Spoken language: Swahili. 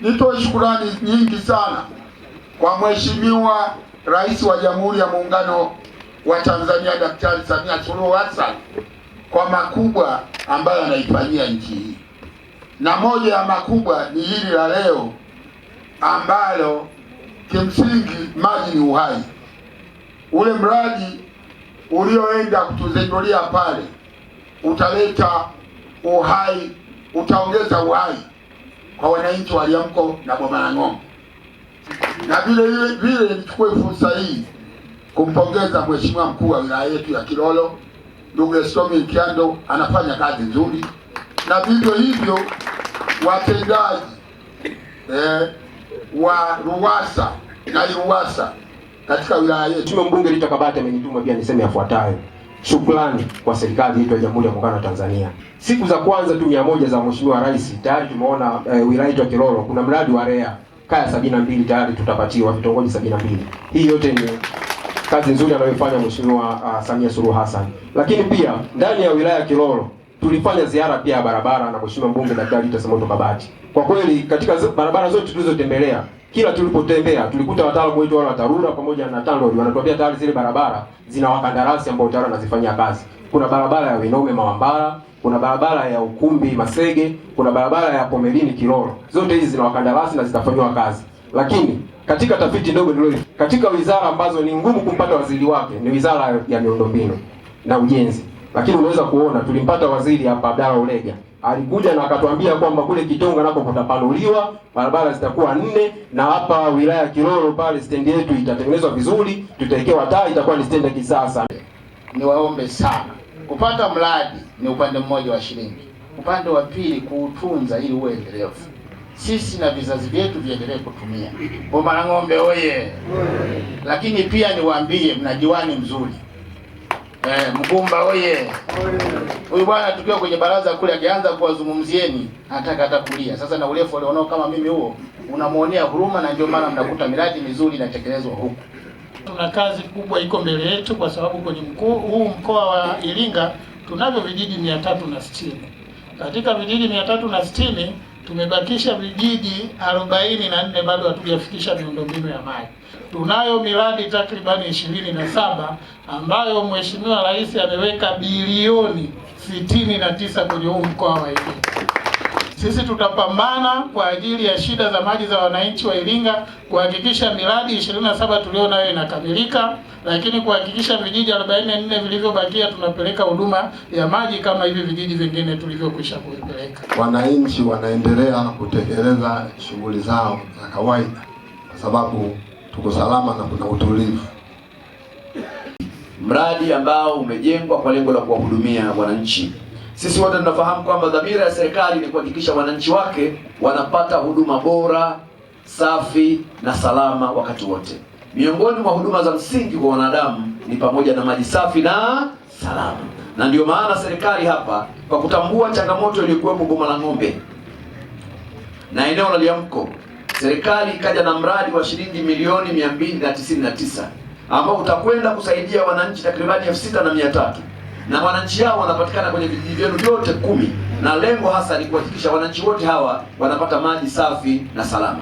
Nitoe shukurani nyingi sana kwa Mheshimiwa Rais wa Jamhuri ya Muungano wa Tanzania Daktari Samia Suluhu Hassan kwa makubwa ambayo anaifanyia nchi hii, na moja ya makubwa ni hili la leo ambalo kimsingi maji ni uhai. Ule mradi ulioenda kutuzindulia pale utaleta uhai, utaongeza uhai kwa wananchi wa Liamko na Boma la Ng'ombe. Na vile vile nichukue fursa hii kumpongeza Mheshimiwa mkuu wa wilaya yetu ya Kilolo ndugu Estomi Kyando, anafanya kazi nzuri, na vivyo hivyo watendaji wa RUWASA na IRUWASA katika wilaya yetu. Mheshimiwa mbunge Rita Kabati amenituma pia niseme yafuatayo. Shukrani kwa serikali yetu ya Jamhuri ya Muungano wa Tanzania. Siku za kwanza tu 100 za Mheshimiwa Rais tayari tumeona wilaya yetu ya Kilolo kuna mradi wa REA kaya 72 tayari tutapatiwa vitongoji 72. Hii yote ni kazi nzuri anayofanya Mheshimiwa Samia Suluhu Hassan. Lakini pia ndani ya wilaya ya Kilolo tulifanya ziara pia ya barabara na Mheshimiwa mbunge Daktari Rita Semoto Kabati. Kwa kweli katika barabara zote tulizotembelea, kila tulipotembea tulikuta wataalamu wetu wale wa TARURA pamoja na TANROADS wanatuambia tayari zile barabara zina wakandarasi ambao tayari wanazifanyia kazi. Kuna barabara ya Winome Mawambara, kuna barabara ya Ukumbi Masege, kuna barabara ya Pomelini Kilolo. Zote hizi zina wakandarasi na zitafanywa kazi. Lakini katika tafiti ndogo nilio katika wizara ambazo ni ngumu kumpata waziri wake ni wizara ya miundombinu na ujenzi. Lakini unaweza kuona tulimpata waziri hapa Abdalla Ulega. Alikuja na akatuambia kwamba kule Kitonga nako kutapanuliwa, barabara zitakuwa 4 na hapa wilaya ya Kilolo pale stendi yetu itatengenezwa vizuri, tutawekewa taa, itakuwa ni stendi ya kisasa. Niwaombe sana, kupata mradi ni upande mmoja wa shilingi, upande wa pili kuutunza ili uwe endelevu, sisi na vizazi vyetu viendelee kutumia. Boma la Ng'ombe oye! Lakini pia niwaambie, mna diwani mzuri Mgumba oye! Huyu bwana tukiwa kwenye baraza kule akianza kuwazungumzieni anataka hata kulia. Sasa na urefu alionao kama mimi huo unamuonea huruma, na ndio maana mnakuta miradi mizuri inatekelezwa huku. Tuna kazi kubwa iko mbele yetu, kwa sababu kwenye huu mkoa wa Iringa tunavyo vijiji 360. Katika vijiji 360 tumebakisha vijiji 44 bado hatujafikisha miundombinu ya maji. Tunayo miradi takribani 27 ambayo Mheshimiwa Rais ameweka bilioni 69 kwenye huu mkoa wa Iringa. Sisi tutapambana kwa ajili ya shida za maji za wananchi wa Iringa, kuhakikisha miradi 27 tulionayo inakamilika, lakini kuhakikisha vijiji 44 vilivyobakia tunapeleka huduma ya maji kama hivi vijiji vingine tulivyokwisha kuipeleka. Wananchi wanaendelea kutekeleza shughuli zao za kawaida kwa sababu tuko salama na kuna utulivu. Mradi ambao umejengwa kwa lengo la kuwahudumia wananchi. Sisi wote tunafahamu kwamba dhamira ya serikali ni kuhakikisha wananchi wake wanapata huduma bora, safi na salama wakati wote. Miongoni mwa huduma za msingi kwa wanadamu ni pamoja na maji safi na salama, na ndiyo maana serikali hapa kwa kutambua changamoto iliyokuwepo Boma la Ng'ombe na eneo la Liamko, serikali ikaja na mradi wa shilingi milioni 299 ambao utakwenda kusaidia wananchi takribani 6,300 na wananchi hao wanapatikana kwenye vijiji vyenu vyote 10, na lengo hasa ni kuhakikisha wananchi wote hawa wanapata maji safi na salama.